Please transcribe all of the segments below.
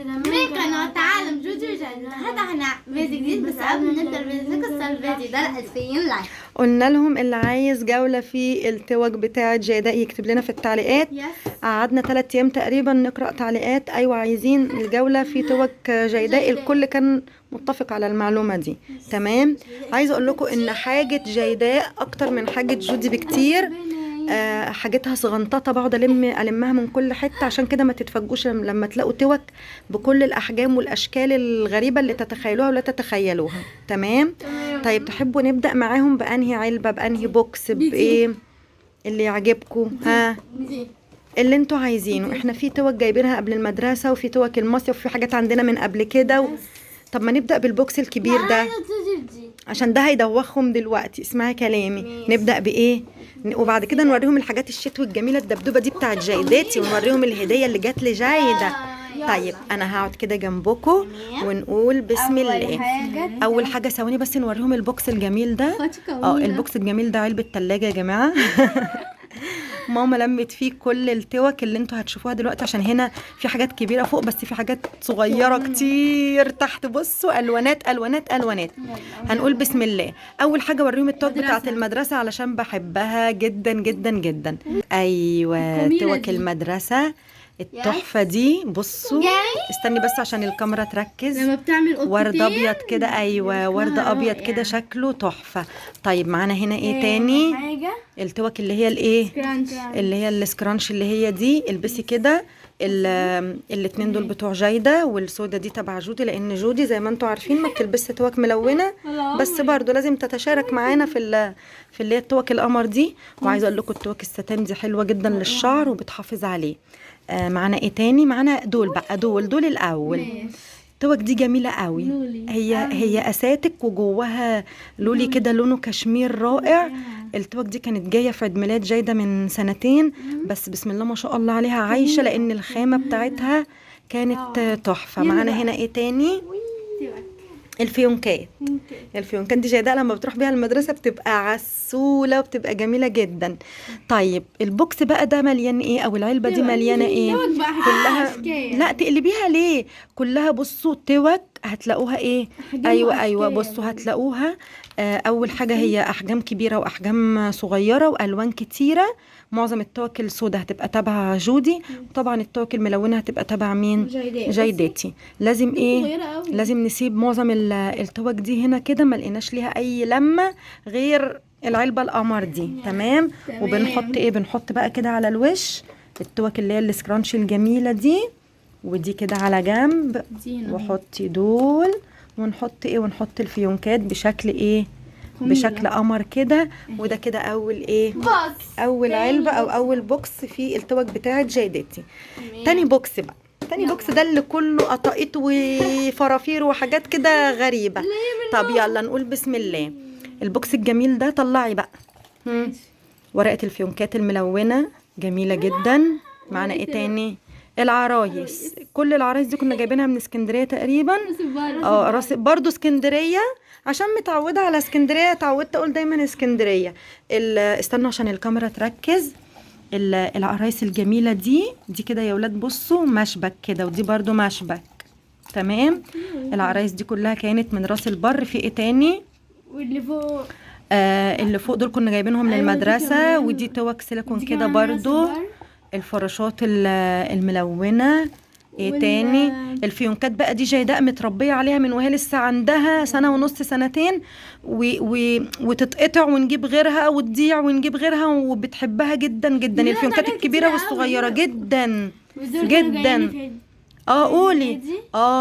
من قناة عالم جوجو جاجا. النهارده احنا فيديو جديد، بس قبل ما نبدا الفيديو كسر الفيديو ده 2000 like. قلنا لهم اللي عايز جولة في التوك بتاعة جيداء يكتب لنا في التعليقات. yes. قعدنا 3 ايام تقريبا نقرأ تعليقات، ايوه عايزين الجولة في توك جيداء، الكل كان متفق على المعلومة دي. تمام. عايزة اقول لكم ان حاجة جيداء اكتر من حاجة جودي بكتير. حاجتها صغنططه، بقعد المها من كل حتة، عشان كده ما تتفاجئوش لما تلاقوا توك بكل الاحجام والاشكال الغريبة اللي تتخيلوها ولا تتخيلوها. تمام. طيب تحبوا نبدا معاهم بانهي علبة، بانهي box، بايه اللي يعجبكم؟ ها اللي انتوا عايزينه. احنا في توك جايبينها قبل المدرسة، وفي توك المصيف، وفي حاجات عندنا من قبل كده طب ما نبدا بال box الكبير ده عشان ده هيدوخهم دلوقتي. اسمعي كلامي. ماشي. نبدأ بإيه؟ وبعد كده نوريهم الحاجات الشتوي الجميلة الدبدوبة دي بتاعت جايداتي، ونوريهم الهدية اللي جت لجايدة. طيب أنا هقعد كده جنبكم ونقول بسم الله. أول حاجة ثواني بس نوريهم ال box الجميل ده. ال box الجميل ده علبة تلاجة يا جماعة. ماما لمت فيه كل التوك اللي انتوا هتشوفوها دلوقتي، عشان هنا في حاجات كبيرة فوق بس في حاجات صغيرة كتير تحت. بصوا الوانات الوانات الوانات. هنقول بسم الله. اول حاجة اوريهم التوك بتاعت المدرسة علشان بحبها جدا جدا جدا. ايوه توك المدرسة التحفة دي. بصوا استني بس عشان الكاميرا تركز. لما بتعمل ورد ابيض كده. ايوه ورد ابيض كده شكله تحفة. طيب معانا هنا ايه تاني؟ التوك اللي هي الايه، اللي هي ال scrunch اللي هي دي. البسي كده الاتنين دول بتوع جايده، والسودا دي تبع جودي، لان جودي زي ما انتوا عارفين ما بتلبسش توك ملونة، بس برضو لازم تتشارك معانا في اللي هي التوك القمر دي. وعايزه اقول لكم التوك الستان دي حلوة جدا للشعر وبتحافظ عليه. معانا ايه تاني؟ معانا دول بقى، دول الاول. التوك دي جميلة قوي، هي اساتك وجواها لولي كده لونه كشمير رائع. التوك دي كانت جاية في عيد ميلاد جايده من سنتين، بس بسم الله ما شاء الله عليها عايشه، لان الخامة بتاعتها كانت تحفة. معانا هنا ايه تاني؟ الفيونكات. الفيونكات دي جايده لما بتروح بيها المدرسة بتبقى عسوله وبتبقى جميلة جدا. طيب ال box بقى ده مليان ايه، او العلبة دي مليانة ايه؟ كلها لا تقلبيها ليه، كلها بصوا توك هتلاقوها ايه. ايوه ايوه بصوا هتلاقوها. اول حاجة هي احجام كبيرة واحجام صغيرة والوان كتيرة. معظم التوك السوداء هتبقى تبع جودي، وطبعا التوك الملونة هتبقى تبع مين؟ جايداتي. لازم ايه، لازم نسيب معظم التوك دي هنا كده، ما لقيناش ليها اي لمه غير العلبة القمر دي. تمام. وبنحط ايه؟ بنحط بقى كده على الوش التوك اللي هي ال scrunch الجميلة دي، ودي كده على جنب، وحطي دول، ونحط ايه، ونحط الفيونكات بشكل ايه، بشكل قمر كده. وده كده اول ايه، اول علبة او اول box في التوك بتاعه جايدتي. تاني box بقى، تاني box ده اللي كله قطاقيط وفرافير وحاجات كده غريبة. طب يلا نقول بسم الله. ال box الجميل ده طلعي بقى ورقة الفيونكات الملونة جميلة جدا. معانا ايه تاني؟ العرايس. كل العرايس دي كنا جايبينها من اسكندرية تقريبا. راس برضو اسكندرية، عشان متعوده على اسكندرية، اتعودت اقول دايما اسكندرية. استنوا عشان الكاميرا تركز. العرايس الجميلة دي كده يا ولاد، بصوا مشبك كده، ودي برضو مشبك. تمام. العرايس دي كلها كانت من راس البر. في ايه تاني؟ واللي فوق اللي فوق دول كنا جايبينهم للمدرسة. ودي توك سيليكون كده برضو. الفراشات الملونة. ايه تاني؟ الفيونكات بقى دي جايداء متربيه عليها من وهي لسه عندها سنة ونص سنتين، وتتقطع ونجيب غيرها وتضيع ونجيب غيرها، وبتحبها جدا جدا. الفيونكات الكبيرة والصغيرة جدا جدا. قولي.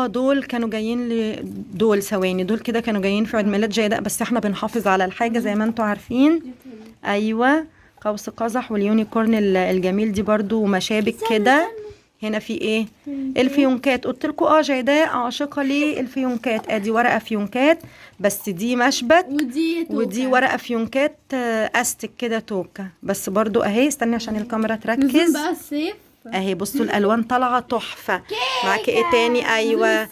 دول كانوا جايين دول ثواني، دول كده كانوا جايين في عيد ميلاد جايداء، بس احنا بنحافظ على الحاجة زي ما انتوا عارفين. ايوه قوس قزح وال unicorn الجميل دي برضو مشابك كده. هنا في ايه؟ الفيونكات. قلت لكم جيداء عاشقه للفيونكات. ادي ورقة فيونكات بس دي مشبك، ودي ورقة فيونكات استك كده توكه بس برضو اهي. استني عشان الكاميرا تركز بقى الصيف اهي. بصوا الالوان طالعه تحفة. معاكي ايه تاني؟ ايوه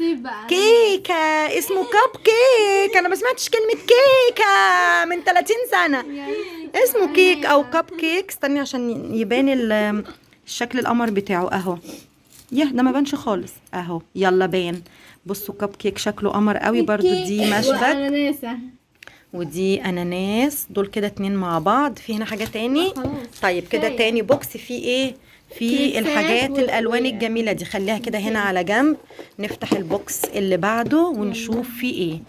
كيكة اسمه كب كيك. انا ما سمعتش كلمة كيكة من 30 سنة. اسمه كيك او كب كيك. استني عشان يبان الشكل القمر بتاعه اهو. يه ده ما بانش خالص اهو، يلا بان. بصوا كب كيك شكله قمر قوي برضو. دي مشبك واناناسه. ودي اناناس، دول كده اتنين مع بعض. في هنا حاجة تاني؟ طيب كده تاني box فيه ايه؟ في الحاجات الالوان الجميلة دي، خليها كده هنا على جنب. نفتح ال box اللي بعده ونشوف فيه ايه.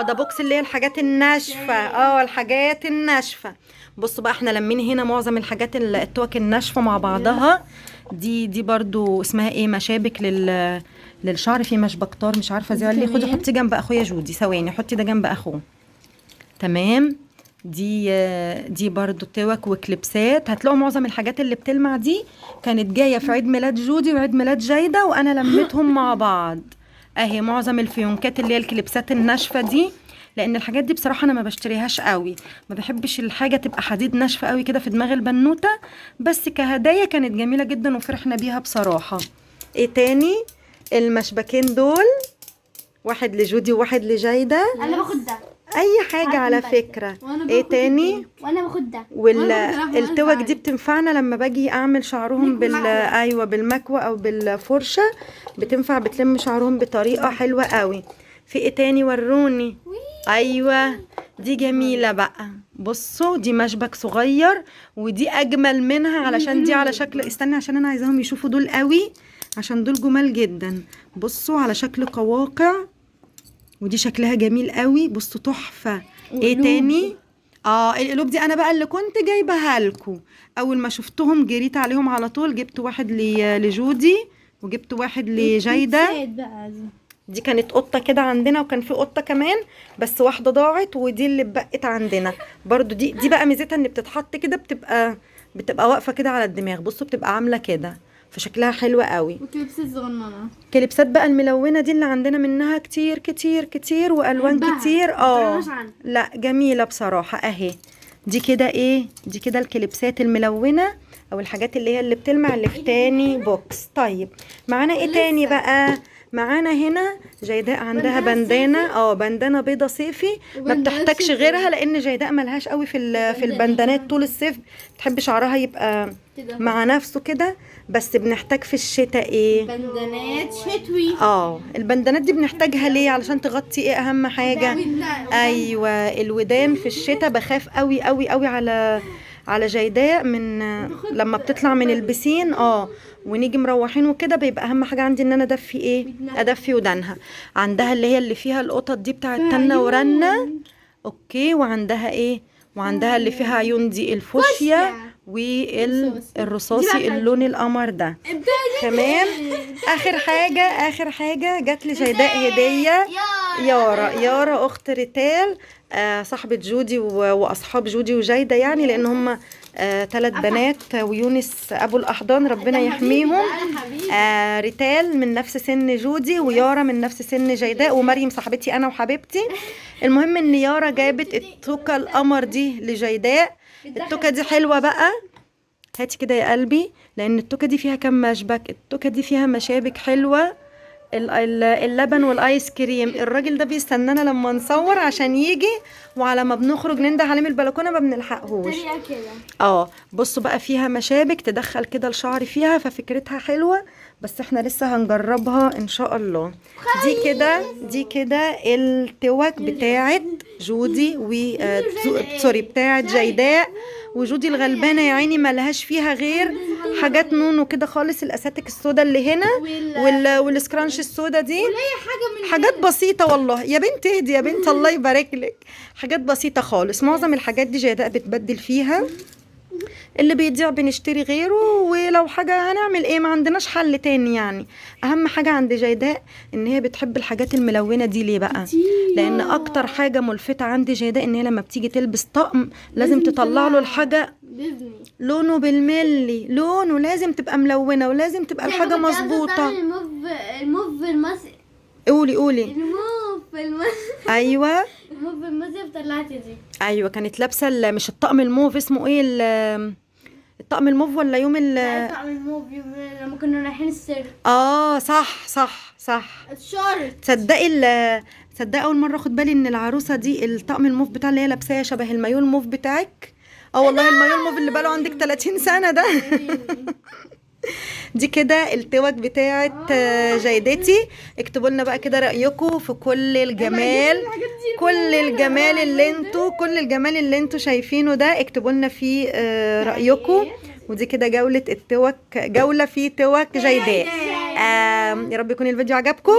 ده box اللي هي الحاجات الناشفه. الحاجات الناشفه. بصوا بقى احنا لمين هنا معظم الحاجات التوك الناشفه مع بعضها. دي برضو اسمها ايه؟ مشابك للشعر. في مشبك طار مش عارفه زي اللي خدي حطي جنب اخويا جودي. ثواني حطي ده جنب اخوه. تمام. دي برضو توك وكليبسات. هتلاقوا معظم الحاجات اللي بتلمع دي كانت جاية في عيد ميلاد جودي وعيد ميلاد جايده، وانا لميتهم مع بعض. اهي معظم الفيونكات اللي هي الكليبسات الناشفه دي، لان الحاجات دي بصراحة انا ما بشتريهاش قوي، ما بحبش الحاجة تبقى حديد ناشفة قوي كده في دماغ البنوته، بس كهدايا كانت جميلة جدا وفرحنا بيها بصراحة. ايه تاني؟ المشبكين دول، واحد لجودي وواحد لجايده. انا باخد ده اي حاجة على فكرة. ايه تاني؟ وانا باخد ده. والتوك دي بتنفعنا لما باجي اعمل شعرهم ايوه بالمكوه او بالفرشه، بتنفع بتلم شعرهم بطريقة حلوة قوي. في ايه تاني وروني؟ ايوه دي جميلة بقى. بصوا دي مشبك صغير، ودي اجمل منها علشان دي على شكل، استني عشان انا عايزاهم يشوفوا دول قوي عشان دول جمال جدا. بصوا على شكل قواقع، ودي شكلها جميل قوي. بصوا تحفة. ايه تاني؟ القلوب دي انا بقى اللي كنت جايبها لكم، اول ما شفتهم جريت عليهم على طول. جبت واحد لجودي وجبت واحد لجايده. دي كانت قطة كده عندنا، وكان في قطة كمان بس واحدة ضاعت، ودي اللي اتبقت عندنا برضو. دي بقى ميزتها ان بتتحط كده، بتبقى واقفة كده على الدماغ. بصوا بتبقى عامله كده، فشكلها حلو قوي. وكليبسات صغننه، كليبسات بقى الملونة دي اللي عندنا منها كتير كتير كتير والوان كتير. لا جميلة بصراحة. اهي دي كده ايه؟ دي كده الكليبسات الملونة او الحاجات اللي هي اللي بتلمع اللي في تاني box. طيب معانا ايه تاني بقى؟ معانا هنا جيداء عندها بندانه، بندانه بيضة صيفي ما بتحتاجش غيرها، لان جيداء ملهاش قوي في البندانات طول الصيف، بتحب شعرها يبقى مع نفسه كده. بس بنحتاج في الشتاء ايه؟ بندانات شتوي. البندانات دي بنحتاجها ليه؟ علشان تغطي ايه اهم حاجة؟ ايوه الودان. في الشتاء بخاف قوي قوي قوي على جيداء من لما بتطلع من البسين، ونيجي مروحين وكده، بيبقى اهم حاجة عندي ان انا ادفي ايه؟ ادفي ودانها. عندها اللي هي اللي فيها القطط دي بتاعت تنه ورنه، okay. وعندها ايه؟ وعندها اللي فيها عيون دي الفوشيا والرصاصي اللون القمر ده. تمام. اخر حاجة جات لي جيداء هديه، يارا اخت ريتال، صاحبه جودي واصحاب جودي وجايده، يعني لان هم 3 بنات ويونس ابو الاحضان ربنا يحميهم. ريتال من نفس سن جودي، ويارا من نفس سن جيداء، ومريم صاحبتي انا وحبيبتي. المهم ان يارا جابت التوكه القمر دي لجيداء. التوكه دي حلوة بقى، هاتي كده يا قلبي، لان التوكه دي فيها كام مشبك؟ التوكه دي فيها مشابك حلوة، اللبن والايس كريم. الراجل ده بيستنانا لما نصور عشان يجي، وعلى ما بنخرج ننده عليه من البلكونه ما بنلحقهوش. بصوا بقى فيها مشابك تدخل كده الشعر فيها، ففكرتها حلوة، بس احنا لسه هنجربها ان شاء الله. دي كده التوك بتاعت جودي و sorry بتاعت جيداء وجودي الغلبانه يا عيني ما لهاش فيها غير حاجات نونو كده خالص، الاساتك السودا اللي هنا وال scrunch السودا دي، حاجات بسيطة والله يا بنت. اهدي يا بنت الله يبارك لك، حاجات بسيطة خالص. معظم الحاجات دي جيداء بتبدل فيها، اللي بيضيع بنشتري غيره، ولو حاجة هنعمل ايه، ما عندناش حل تاني يعني. اهم حاجة عند جيداء ان هي بتحب الحاجات الملونة دي. ليه بقى؟ لان اكتر حاجة ملفته عند جيداء ان هي لما بتيجي تلبس طقم لازم تطلع له الحاجة لونه بالملي، لونه لازم تبقى ملونة، ولازم تبقى الحاجة مظبوطة. الموف المصري، قولي قولي الموف المصري. ايوه الموف المصري طلعتي دي. ايوه كانت لابسه مش الطقم الموف، اسمه ايه الطقم الموف ولا يوم الطقم الموف يوم لما كنا رايحين السيرك. صح صح صح، الشورت. تصدقي تصدقي اول مرة اخد بالي ان العروسة دي الطقم الموف بتاع اللي هي لابساه شبه المايو الموف بتاعك. والله المايو الموف اللي بقاله عندك 30 سنة ده. دي كده التوك بتاعت جيدتي. اكتبوا لنا بقى كده رايكم في كل الجمال، كل الجمال اللي انتوا، كل الجمال اللي انتوا شايفينه ده، اكتبوا لنا فيه رايكم. ودي كده جولة التوك، جولة في توك جيداء. يا رب يكون الفيديو عجبكم،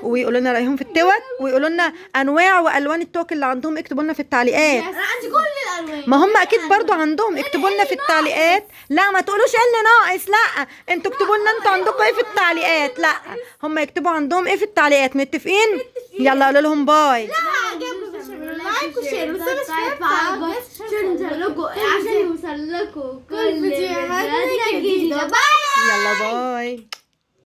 ويقولوا لنا رايهم في التوك، ويقولوا لنا انواع والوان التوك اللي عندهم، اكتبوا لنا في التعليقات. انا عندي كل الالوان. ما هم اكيد برضو عندهم، اكتبوا لنا في التعليقات. لا ما تقولوش ايه اللي ناقص، لا انتوا اكتبوا لنا انتوا عندكم ايه في التعليقات. لا هم يكتبوا عندهم ايه في التعليقات. متفقين؟ يلا قولوا لهم bye. عجبكم like و share و subscribe عشان يوصل لكم كل فيديوهاتنا الجديدة. bye. يلا bye.